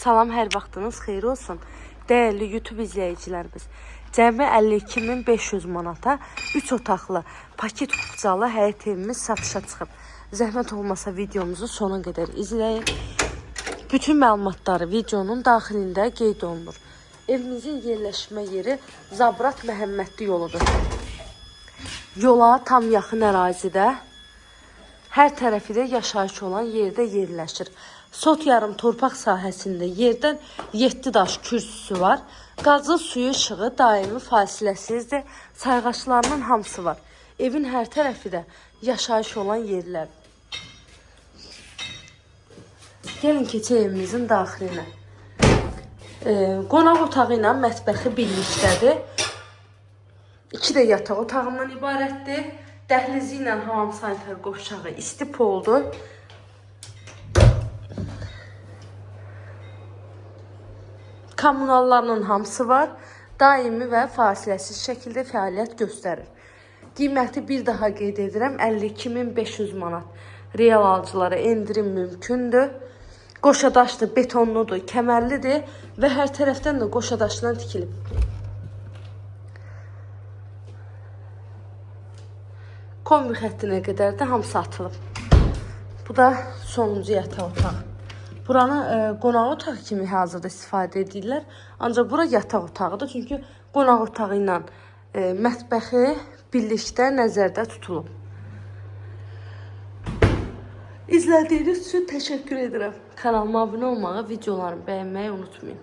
Salam, hər vaxtınız xeyir olsun. Dəyərli YouTube izləyicilərimiz. Cəmi 52.500 manata 3 otaqlı, paket kupçalı həyət evimiz satışa çıxıb. Zəhmət olmasa videomuzu sona qədər izləyin. Bütün məlumatları videonun daxilində qeyd olunur. Evimizin yerləşmə yeri Zabrat Məhəmmədli yoludur. Yola tam yaxın ərazidə, hər tərəfi də yaşayış olan yerdə yerləşir. Sot yarım torpaq sahəsində yerdən 7 daş kürsüsü var. Qazı, suyu, işığı daimi fasiləsizdir. Sayğaçlarının hamısı var. Evin hər tərəfi də yaşayış olan yerlər. Gəlin keçək evimizin daxilinə. Qonaq otağı ilə mətbəxi birlikdədir. İki də yataq otağından ibarətdir. Dəhlizi ilə hamam sanitar qovşağı isti poldur. Kommunallarının hamısı var. Daimi və fasiləsiz şəkildə fəaliyyət göstərir. Qiyməti bir daha qeyd edirəm, 52.500 manat. Real alıcılara endirim mümkündür. Qoşa daşdır, betonludur, kəmərlidir və hər tərəfdən də qoşa daşdan tikilib. Kombi xəttinə qədər də hamısı atılıb. Bu da sonuncu yataq otağı. Buranı qonaq otağı kimi hazırda istifadə edirlər. Ancaq bura yataq otağıdır. Çünki qonaq otağı ilə mətbəxi birlikdə nəzərdə tutulub. İzlədiyiniz üçün təşəkkür edirəm. Kanalıma abunə olmağı, videolarımı bəyənməyi unutmayın.